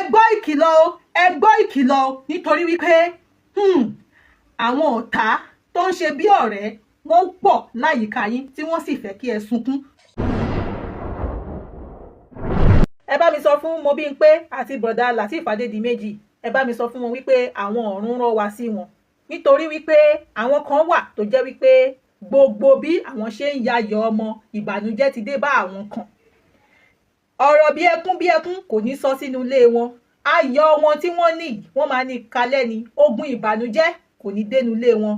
Gbọ́ ìkìlọ̀ o, ẹ gbọ́ ìkìlọ̀ o, nítorí wípé àwọn ọ̀tá tó ń ṣe bí ọ̀rẹ́, wọ́n pọ̀ láyìíká yín tí wọ́n sì fẹ́ kí ẹ sunkún. Ẹ bá mi sọ fún Mobímpé àti bọ̀dá Lateef Adédìméjì, ẹ bá mi sọ fún wọn wípé àwọn ọ̀run rán wa sí wọn, nítorí wípé àwọn kan wà tó jẹ́ wípé gbogbo bí àwọn ṣe ń yayọ̀ ọmọ, ìbànújẹ́ ti dé bá àwọn kan. Ọ̀rọ̀ bí ẹkún bí ẹkún kò ní sọ sínú ilé wọn. Ayọ̀ wọn tí wọ́n ní, wọ́n máa ní kalẹ̀ ni. Ogun ìbànújẹ́ kò ní dénú ilé wọn,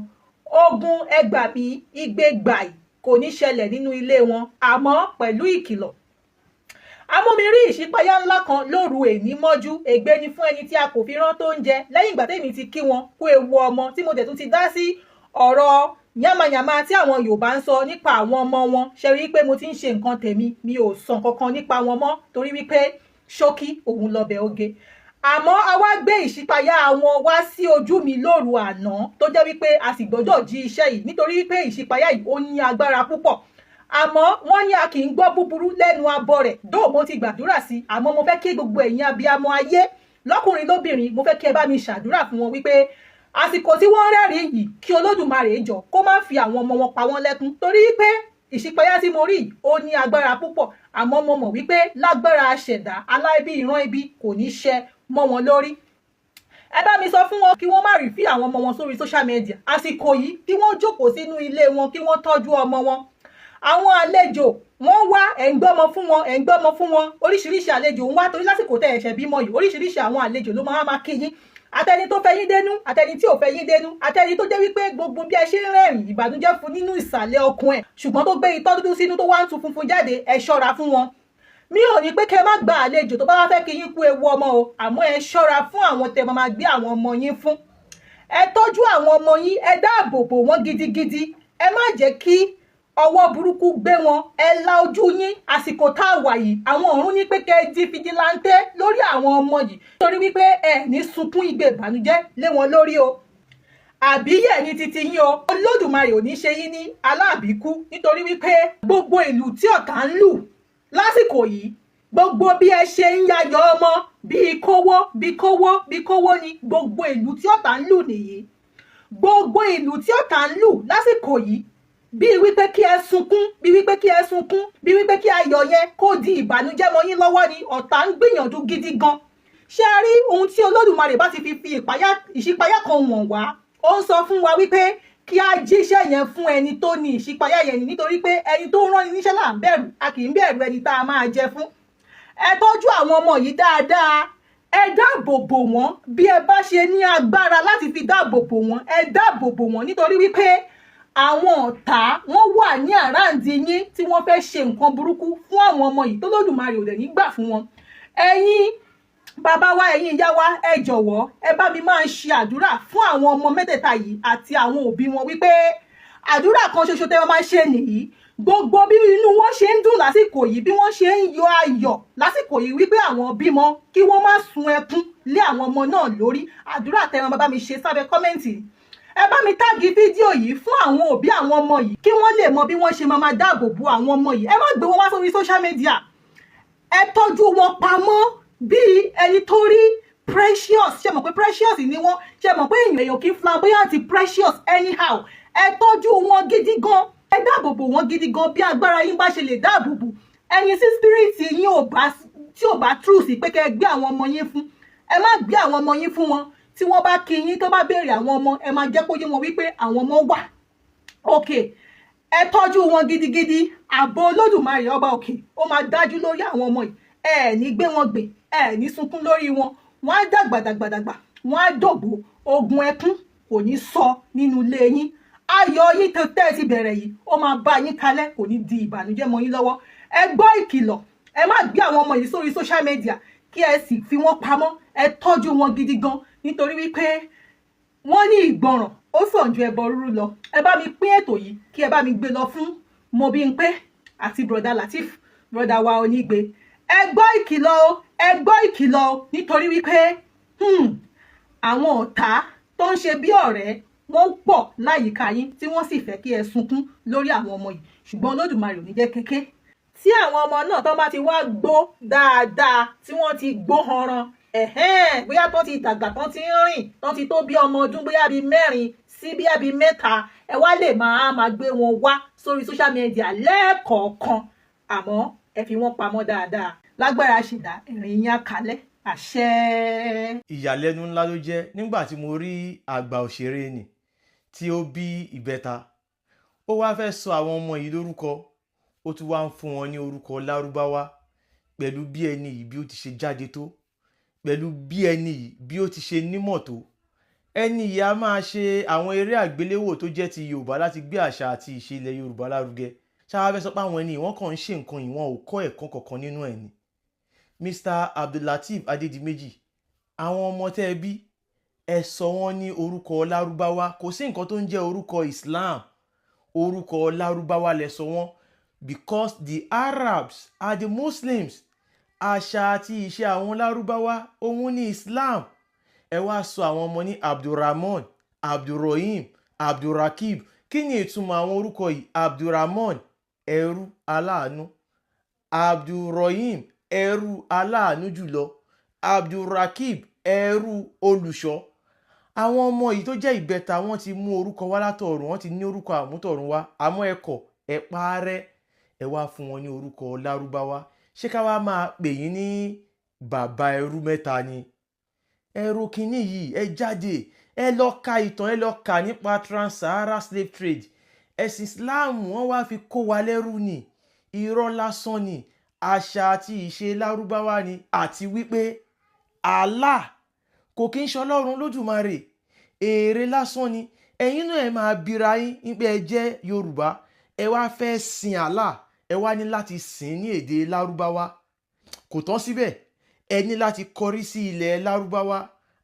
ogun ẹgbàmí igbe gbàì kò ní ṣẹlẹ̀ nínú ilé wọn. Àmọ́ pẹ̀lú ìkìlọ̀, amúmirí ìṣípayá ńlá kan lóru èní mọ́jú. Ègbé ni fún ẹni tí a kò fi rán tó ń jẹ. Lẹ́yìn ìgbà tẹ́mi ti kí wọn kú ewu ọmọ, tí mo dẹ̀ tún ti dá sí ọ̀rọ̀ yánmayànmá tí àwọn Yorùbá ń sọ nípa àwọn ọmọ wọn, ṣe rí pé mo ti ń ṣe nǹkan tèmi, mi ò sọ kankan nípa wọn mọ́, torí wípé ṣókí òun lọbẹ̀ oge. Àmọ́ a wá gbé ìṣípayá wọn wá sí ojú mi lóru àná, tó jẹ́ wípé a sì gbọ́dọ̀ jí iṣẹ́ yìí, nítorí wípé ìṣípayá yìí, ó ní agbára púpọ̀. Àmọ́ wọ́n ní a kì í gbọ́ búburú lẹ́nu abọ́ rẹ̀. Dóò mo ti gbàdúrà sí, àmọ́ mo fẹ́ kí gbogbo ẹ̀yin abiyamọ ayé, lọ́kùnrin lóbìnrin, mo fẹ́ kí ẹ bá mi ṣàdúrà fún wọn wípé àsìkò tí wọ́n rẹ́rìn yìí, kí Olódùmarè jọ kó má fi àwọn ọmọ wọn pa wọ́n lẹ́kún, torí pé ìṣípayá tí mo rí yìí, ó ní agbára púpọ̀. Àmọ́ mo mọ̀ wípé lágbára aṣẹ̀dá aláìbí, ìran ibi kò ní ṣẹ mọ́ wọn lórí. Ẹ bá mi sọ fún wọn kí wọ́n má rí fi àwọn ọmọ wọn sórí social media àsìkò yìí, kí wọ́n jókòó sínú ilé wọn, kí wọ́n tọ́jú ọmọ wọn. Àwọn àlejò wọ́n wá, ẹ̀ ń gbọ́mọ fún wọn, ẹ̀ ń gbọ́mọ fún wọn. Oríṣiríṣi àlejò ń wá, torí lásìkò tẹ́ ẹ̀ṣẹ̀ bímọ yìí, oríṣiríṣi àwọn àlejò ló máa máa kí yín, àtẹni tó fẹ́ yín dénú, àtẹni tí ò fẹ́ yín dénú, àtẹni tó jẹ́ wípé gbogbo bí ẹ ṣe ń rẹ́rìn, ìbànújẹ́ fún nínú ìsàlẹ̀ ọkàn ẹ̀, ṣùgbọ́n tó gbé itọ́ dúdú sínú tó wá ń tu funfun jáde. Ẹ ṣọ́ra fún wọn. Mi ò ní pé kẹ́ má gba àlejò tó bá wá fẹ́ kí yín kú ewu ọmọ o, àmọ́ ẹ ṣọ́ra fún àwọn tẹ́ máa gbé àwọn ọmọ yín fún. Ẹ tọ́jú àwọn ọmọ yín, ẹ dáàbò bò wọ́n gidigidi, ẹ má jẹ́ kí ọwọ́ burúkú gbé wọn. Ẹ la ojú yín. Àsìkò tá a wà yìí, àwọn ọ̀run ní pé kẹ́ ẹ di vigilante lórí àwọn ọmọ yìí, torí wípé ẹ ní sunkún igbe ìbànújẹ́ lé wọn lórí o. Àbíyẹ̀ ní titi yín o, Olódùmarè ò ní ṣe yín ní aláàbíkú, nítorí wípé gbogbo ìlú tí ọ̀tá ń lù lásìkò yìí, gbogbo bí ẹ ṣe ń yayọ̀ ọmọ, bíi kówó bíi kówó bíi kówó ni gbogbo ìlú tí ọ̀tá ń lù nìyí. Gbogbo ìlú tí ọ̀tá ń lù lásìkò yìí, bíi wípé kí ẹ sunkún, bíi wípé kí ẹ sunkún, bíi wípé kí ayọ̀ yẹn kó di ìbànújẹ́ mọ́ yín lọ́wọ́ ni. Ọ̀tá ń gbìyànjú gidi gan. Ṣé a rí ohun tí Olódùmarè bá ti fi ìṣípayá kan wọ̀n wá, ó ń sọ fún wa wípé kí a jíṣẹ́ yẹn fún ẹni tó ní ìṣípayá yẹn ni, nítorí pé ẹni tó rán ni níṣẹ́ là ń bẹ̀rù, a kì í bẹ̀rù ẹni tá a máa jẹ fún. Ẹ tọ́jú àwọn ọmọ yìí dáadáa, ẹ dáàbò bò wọ́n. Bí ẹ bá ṣe ní agbára láti fi dáàbò bò wọ́n, ẹ dáàbò bò wọ́n, nítorí wípé àwọn ọ̀tá wọ́n wà ní around yín tí wọ́n fẹ́ ṣe nǹkan burúkú fún àwọn ọmọ yìí, tó Lódùmarè ò dẹ̀ ní gbà fún wọn. Ẹ̀yin bàbá wa, ẹ̀yin ìyá wa, ẹ jọ̀wọ́, ẹ bá mi máa ṣe àdúrà fún àwọn ọmọ mẹ́tẹ̀ẹ̀ta yìí àti àwọn òbí wọn, wípé àdúrà kan ṣoṣo tẹ́ wọ́n máa ṣe nìyí: gbogbo bí inú wọn ṣe ń dùn lásìkò yìí, bí wọ́n ṣe ń yọ ayọ̀ lásìkò yìí wípé àwọn bímọ, kí wọ́n má sun ẹkún lé àwọn ọmọ náà lórí. Àdúrà tẹ́ wọn bá mi ṣe sábẹ́ comment, ẹ bá mi tag fídíò yìí fún àwọn òbí àwọn ọmọ yìí, kí wọ́n lè mọ bí wọ́n ṣe máa máa dáàbò bo àwọn ọmọ yìí. Ẹ má gbé wọn wá sórí social media, ẹ tọ́jú wọn pamọ́ bíi ẹni tó rí precious. Ṣe mọ̀ pé precious ni wọ́n? Ṣe mọ̀ pé èèyàn kì í flamboyant precious anyhow? Ẹ tọ́jú wọn gidi gan, ẹ dáàbò bò wọ́n gidi gan bí agbára yín bá ṣe lè dáàbò bò. Ẹni tí spirit yín ò bá tí ò bá true sí pé kẹ́ ẹ gbé àwọn ọmọ yín fún, ẹ má gbé àwọn ọmọ yín fún wọn. Tí wọ́n bá kí yín, tó bá béèrè àwọn ọmọ, ẹ máa jẹ́ kó yé wọn wípé àwọn ọmọ wà okay. Ẹ tọ́jú wọn gidigidi. Ààbò Olódùmarè ọba òkè, ó máa dájú lórí àwọn ọmọ yìí. Ẹ ní gbé wọn gbé, ẹ ní sunkún lórí wọn. Wọn á dàgbà dàgbà dàgbà, wọn á dògbò. Ogun ẹkún kò ní sọ nínú ilé yín. Ayọ̀ yín tó tẹ́ ẹ ti bẹ̀rẹ̀ yìí, ó máa bá yín kalẹ̀, kò ní di ìbànújẹ́ mọ́ yín lọ́wọ́. Ẹ gbọ́ ìkìlọ̀, ẹ má gbé àwọn ọmọ yìí sórí social media, kí ẹ sì fi wọ́n pamọ́. Ẹ tọ́jú wọn gidi gan, nítorí wípé wọ́n ní ìgbọràn ó sàn ju ẹbọ rúrú lọ. Ẹ bá mi pín ètò yìí, kí ẹ bá mi gbé lọ fún Mobímpé àti broda Lateef, broda wa onígbe. Ẹ gbọ́ ìkìlọ̀ o, ẹ gbọ́ ìkìlọ̀ o, nítorí wípé àwọn ọ̀tá tó ń ṣe bí ọ̀rẹ́, wọ́n pọ̀ láyìíká yín tí wọ́n sì fẹ́ kí ẹ sunkún lórí àwọn ọmọ yìí, ṣùgbọ́n Olódùmarè ò ní jẹ́ kéké. Tí àwọn ọmọ náà tó bá ti wá gbó dáadáa, tí wọ́n ti gbó hanran. Ẹ̀hẹ́n, bóyá tán ti dàgbà, tán ti ń rìn, tán ti tó bí ọmọ ọdún bóyá bíi 4 sí bóyá bíi 3, ẹ wá lè máa gbé wọn wá sórí social media lẹ́ẹ̀kọ̀ọ̀kan, àmọ́ ẹ fi wọ́n pamọ́ dáadáa. Lágbára ṣìdá, ẹ̀rín yín á kalẹ̀. Àṣẹ. Ìyàlẹ́nu ńlá ló jẹ́ nígbà tí mo rí àgbà òṣèré nì tí ó bí ìbẹta, ó wáá fẹ́ sọ àwọn ọmọ yìí lórúkọ, ó tún wáá ń fún wọn ní orúkọ Lárúbáwá. Pẹ̀lú bí ẹni yìí bí ó ti ṣe jáde tó, pẹ̀lú bí ẹni yìí bí ó ti ṣe nímọ̀ tó, ẹni yìí a máa ṣe àwọn eré àgbéléwò tó jẹ́ ti Yorùbá láti gbé àṣà àti ìṣe ilẹ̀ Yorùbá lárugẹ. Ṣáwá fẹ́ sọ pé àwọn ẹni yìí wọ́n kàn ń ṣe nǹkan yìí, wọn ò kọ́ ẹ̀kọ́ kankan nínú ẹ̀ ni? Mr. Abdullateef Adédìméjì, àwọn ọmọ tẹ́ ẹ bí, ẹ sọ wọ́n ní orúkọ Lárúbáwá. Kò sí nǹkan tó ń jẹ́ orúkọ Islam, orúkọ Lárúbáwá lẹ sọ wọ́n, because the Arabs are the Muslims. Àṣà àti ìṣe àwọn Lárúbáwá òun ní Islam. Ẹ wá sọ àwọn ọmọ ní Abdulrahman, Abdulrahim, Abdulrakib. Kí ni ìtumọ̀ àwọn orúkọ yìí? Abdulrahman, ẹrú aláàánú; Abdulrahim, ẹrú aláàánú jùlọ; Abdulrakib, ẹrú olùṣọ́. Àwọn ọmọ yìí tó jẹ́ ìbẹta, wọ́n ti mú orúkọ wá látọ̀run, wọ́n ti ní orúkọ àmútọ̀run wá, àmọ́ ẹ kọ̀, ẹ parẹ́, ẹ wá fún wọn ní orúkọ Lárúbáwá. Ṣé ká wá máa pè yín ní bàbá ẹrú mẹ́ta ni? Ẹrú kínní yìí, ẹ jáde, ẹ lọ ka ìtàn, ẹ lọ kà nípa Trans-Sahara slave trade. Ẹ̀sìn Islam wọ́n wá fi kó wa lẹ́rú ni, irọ́ lásán ni, àṣà àti ìṣe Lárúbáwá ni. Àti wípé Allah kò kí ń ṣọlọ́run Lódùmarè, èrè lásán ni. Ẹ̀yin náà, ẹ máa bira yín nípa ẹ jẹ́ Yorùbá, ẹ wá fẹ́ sin Allah, ẹ wá ní láti sìn ní èdè Lárúbáwá. Kò tán síbẹ̀, ẹ ní láti kọrí sí ilẹ̀ Lárúbáwá.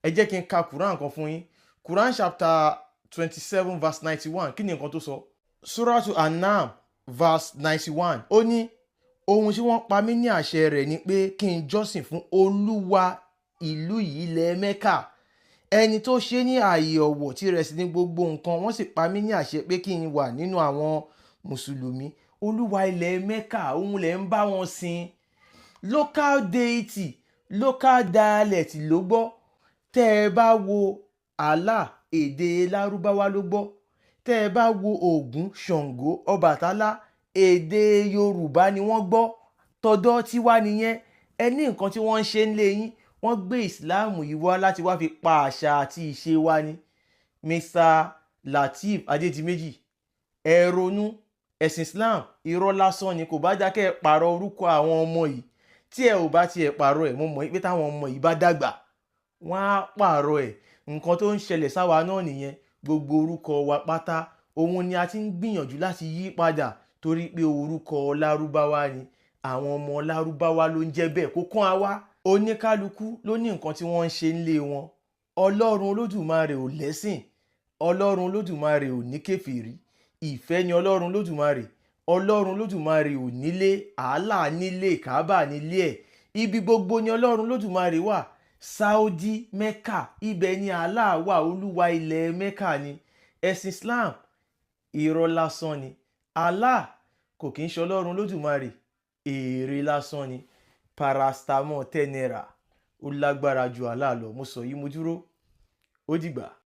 Ẹ jẹ́ kí n ka Quran kan fún yín, Quran chapter 27 verse 91. Kí ni nǹkan tó sọ? Suratu Anam verse 91. Ó ní ohun tí wọ́n pa mí ní àṣẹ rẹ̀ ni pé kí n jọ́sìn fún Olúwa ìlú yìí, ilẹ̀ Mẹ́kà, ẹni tó ṣe ní ààyè ọ̀wọ̀ tí rẹ̀ sì ní gbogbo nǹkan. Wọ́n sì pa mí ní àṣẹ pé kí n wà nínú àwọn mùsùlùmí. Olúwa ilẹ̀ Mẹ́kà, òun lẹ̀ ń bá wọn sìn. Local deity, local dialect ló gbọ́. Tẹ́ ẹ bá wo Allah, èdè Lárúbáwá ló gbọ́. Tẹ́ ẹ bá wo Ògún, Ṣàngó, Ọbàtálá, èdè Yorùbá ni wọ́n gbọ́. Tọ̀dọ̀ tiwa nìyẹn. Ẹ ní nǹkan tí wọ́n ń ṣe ń lé yín, wọ́n gbé ìsìláàmù yìí wá láti wá fi pa àṣà àti ìṣe wa ni. Mr. Lateef Adédìméjì, ẹ ronú. Ẹ̀sìn Islam, irọ́ lásán ni. Kò bá dákẹ́, ẹ pààrọ̀ orúkọ àwọn ọmọ yìí. Tí ẹ ò bá tiẹ̀ pààrọ̀ ẹ̀, mo mọ̀ pé táwọn ọmọ yìí bá dàgbà, wọ́n á pààrọ̀ ẹ̀. Nǹkan tó ń ṣẹlẹ̀ sáwa náà nìyẹn. Gbogbo orúkọ wa pátá òun ni a ti ń gbìyànjú láti yí padà, torí pé orúkọ Lárúbáwá ni, àwọn ọmọ Lárúbáwá ló ń jẹ́ bẹ́ẹ̀. Kó kán a wá, oníkálukú ló ní nǹkan tí wọ́n ń ṣe ńlé wọn. Ọlọ́run Olódùmarè ò lẹ́sìn, Ọlọ́run Olódùmarè ò ní kèfèrí, ìfẹ́ ni Ọlọ́run Olódùmarè. Ọlọ́run Olódùmarè ò nílé, àálà nílé, Káàbà nílé ẹ̀. Ibi gbogbo ni Ọlọ́run Olódùmarè wà. Saudi, Mecca, ibẹ̀ ni Allah wà, Olúwa ilẹ̀ Mecca ni. Ẹ̀sìn Islam, irọ́ lásán ni. Allah kò kí ń ṣe Ọlọ́run Olódùmarè, èrè lásán ni. Paracetamol 10 naira, ó lágbára ju Allah lọ. Mo sọ yìí, mo dúró. Ó dìgbà.